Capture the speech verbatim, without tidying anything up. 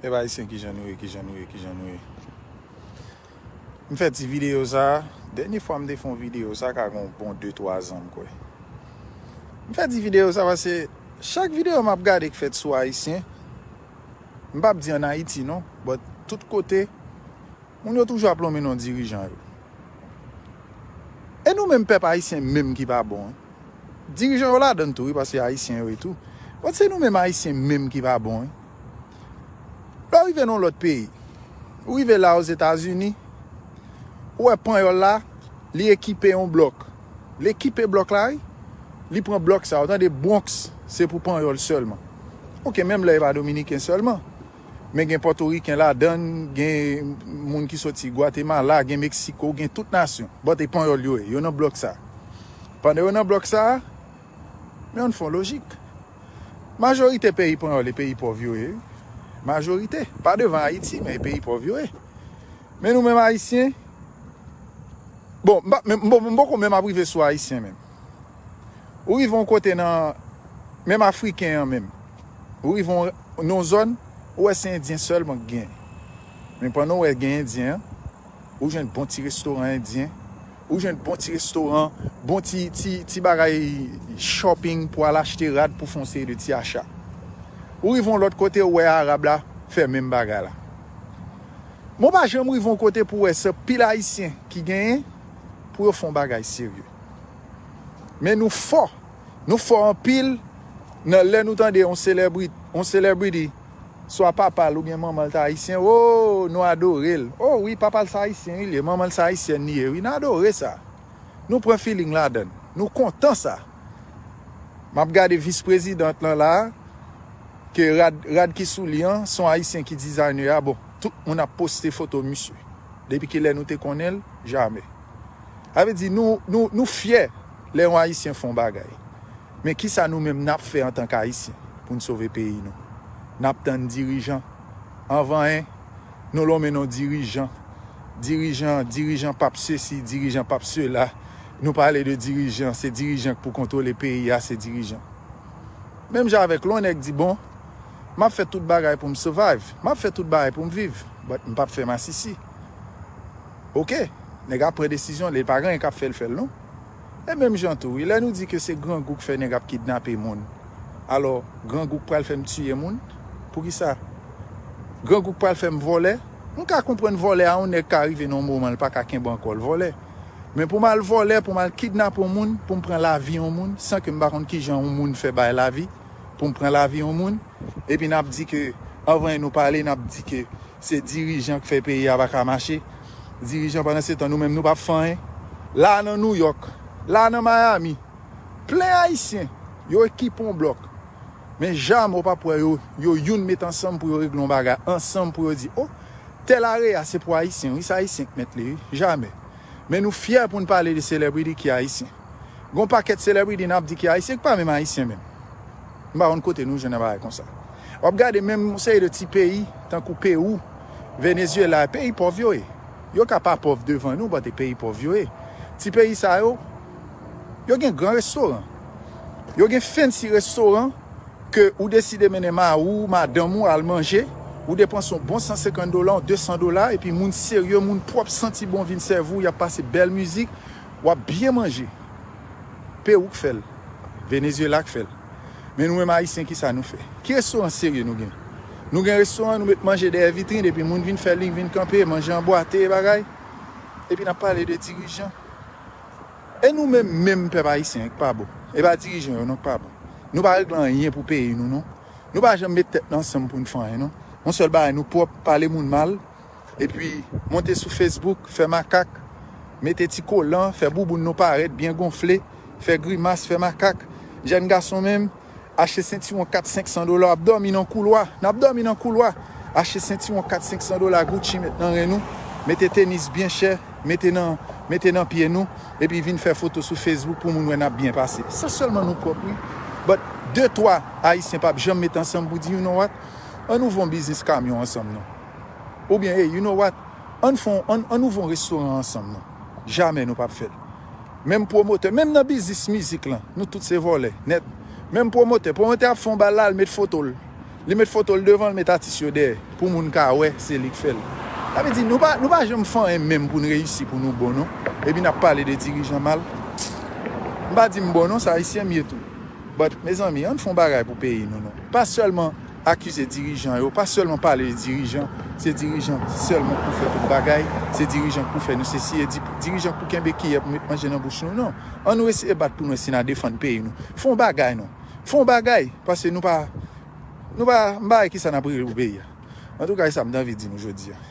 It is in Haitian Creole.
Pèp ayisyen, kijan nou ye, kijan nou ye, kijan nou ye? M fè ti videyo sa a. Dènye fwa m te fè yon videyo, sa ka gen yon bon de twa zan, m kwè. M fè ti videyo sa a paske chak videyo m ap gade k fèt sou Ayisyen, m p ap di ann Ayiti non, but tout kote, moun yo toujou ap lonmen non dirijan yo. E nou menm pèp ayisyen menm ki pa bon, wi. Dirijan yo ladann tou, wi, paske ayisyen yo ye tou. But se nou menm ayisyen menm ki pa bon, wi. Lè w rive nan yon lòt peyi, ou rive la Ozetazini, ou wè panyòl la, li ekipe yon blòk. Li ekipe blòk la, wi. Li pran blòk sa, ou tande Bronx, se pou panyòl sèlman. Oke, menm lè e pa dominiken sèlman. Men gen pòtoriken ladann, gen moun ki soti Gwatemala, gen Meksiko, gen tout nasyon. But e panyòl yo ye, yo nan blòk sa. Pandan yo nan blòk sa, men ann fè yon lojik. Majorite peyi panyòl e peyi pòv yo ye. Majorite. Pa devan Ayiti, men e peyi pòv yo ye. Men nou menm ayisyen, bon, m pa- men- m poko- m poko menm ap rive sou ayisyen menm. Ou rive yon kote nan, menm afriken an menm. Ou rive yon- nan yon zòn, ou wè se endyen sèlman k gen. Men pandan w wè gen endyen an, ou jwenn bon ti restoran endyen, ou jwenn bon ti restoran, bon ti, ti, ti bagay shopping pou al achte rad, pou fè yon seri de ti acha. Ou rive yon lòt kote, ou wè arab la fè menm bagay la. Mwen pa janm rive yon kote pou wè se pil ayisyen ki genyen pou yo fè yon bagay serye. Men nou fò. Nou fò anpil nan lè nou tande yon selebrit- yon celebrity, swa papa l oubyen manman l ta ayisyen, o, nou adore l. O wi, papa l se ayisyen wi l ye, manman l se ayisyèn li ye wi, n adore sa. Nou pran feeling ladann. Nou kontan sa. M ap gade vis prezidant lan la, ke rad, rad ki sou li an, se yon ayisyen ki dizayne a. Bon, tout moun ap poste foto misye. Depi kilè nou te konnen l? Jamè. Sa vle di nou, nou, nou fyè lè yon ayisyen fè yon bagay. Men kisa nou menm n ap fè antank ayisyen pou n sove peyi nou? N ap tann dirijan. Anvan en, nou lonmen non dirijan. Dirijan, dirijan p ap sesi, dirijan p ap sela. Nou pale de dirijan, se dirijan k pou kontwole peyi a, se dirijan. Menm jan avèk lè yon nèg di, bon, m ap fè tout bagay pou m survive, m ap fè tout bagay pou m viv, but m p ap fè masisi. Oke, nèg ap pran desizyon, li pa gen anyen k ap fè l fè l non. E menm jan tou, wi, lè nou di ke se grangou k fè nèg ap kidnape moun, alò, grangou k pral fè m tiye moun? Poukisa? Grangou k pral fè m vòlè? M ka konprann vòlè a, yon nèg ka rive nan yon moman, l pa ka kenbe ankò, l vòlè. Men pou m al vòlè, pou m al kidnape yon moun, pou m pran lavi yon moun, san ke m pa konn kijan yon moun fè bay lavi, pou m pran lavi yon moun, epi n ap di ke, anvan nou pale, n ap di ke se dirijan k fè peyi a pa ka mache. Dirijan, pandan se tan, nou menm, nou p ap fè anyen. La nan Nouyòk, la nan Miami, plen Ayisyen, yo ekipe yon blòk. Men jamè w p ap wè yo, yo youn met ansanm pou yo regle yon bagay ansanm, pou yo di, o, tèl area se pou Ayisyen, wi, se Ayisyen k mèt li, wi. Jamè. Men nou fyè pou n pale de celebrity ki Ayisyen. Gon pakèt celebrity n ap di ki Ayisyen, ki pa menm Ayisyen menm. M pa konn kote nou jwenn bagay konsa. W ap gade menm yon seri de ti peyi, tankou Pewou, Venezyela, peyi pòv yo ye. Yo ka pa pòv devan nou, but e peyi pòv yo ye. Ti peyi sa yo, yo gen gran restoran. Yo gen fancy restoran ke ou deside mennen mari w, madanm ou al manje, ou depanse yon bon san senkant dola, yon de san dola, epi moun serye, moun pwòp, santi bon vin sèvi w, y ap pase bèl mizik, w ap byen manje. Pewou k fè l, Venezyela k fè l. Men nou menm Ayisyen, kisa nou fè? Ki restoran serye nou gen? Nou gen restoran, nou met manje dèyè vitrin, epi moun vin fè liy, vin kanpe, manje anbwate, bagay. Epi n ap pale de dirijan. E nou menm, menm pèp ayisyen k pa bon. E pa dirijan yo non k pa bon. Nou pa regle anyen pou peyi nou non. Nou pa janm met tèt nou ansanm pou n fè anyen non. Yon sèl bagay, nou pwòp, pale moun mal, epi monte sou Facebook, fè makak, mete ti kolan, fè bouboun nou parèt byen gonfle, fè grimas, fè makak. Jèn gason menm, achte sentiwon kat, senk san dola, ap dòmi nan koulwa. N ap dòmi nan koulwa. Achte sentiwon kat, senk san dola Gucci, met nan ren nou. Mete tenis byen chè, mete nan, mete nan pye nou. Epi vin fè foto sou Facebook pou moun wè n ap byen pase. Sa sèlman nou pwòp, wi. But de twa Ayisyen p ap janm met ansanm pou di, you know what? Ann ouvri yon biznis kamyon ansanm, non. Oubyen, hey, you know what? Ann fè yon, ann, ann ouvri yon restoran ansanm, non. Jamè nou p ap fè l. Menm pwomotè, menm nan biznis mizik lan, nou tout se vòlè, nèt. Menm pwomotè, pwomotè ap fè yon bal la, l met foto l. Li met foto l devan, l met atis yo dèyè pou moun ka wè se li k fè l. Sa vle di nou pa, nou pa janm fè anyen menm pou n reyisi, pou nou bon non. Epi n ap pale de dirijan mal. M pa di m bon non, se ayisyen m ye tou. But mezanmi, ann fè yon bagay pou peyi nou non. Pa sèlman akize dirijan yo, pa sèlman pale de dirijan, se dirijan sèlman k pou fè tout bagay, se dirijan k pou fè nou sesi, e di, dirijan k pou kenbe kiyè pou met manje nan bouch nou non. Ann nou eseye bat pou nou si n a defann peyi nou. Fè yon bagay non. Fè yon bagay, paske nou pa, nou pa, m pa wè kisa n ap regle pou peyi a. Antouka, e sa m t anvi di nou jodi a.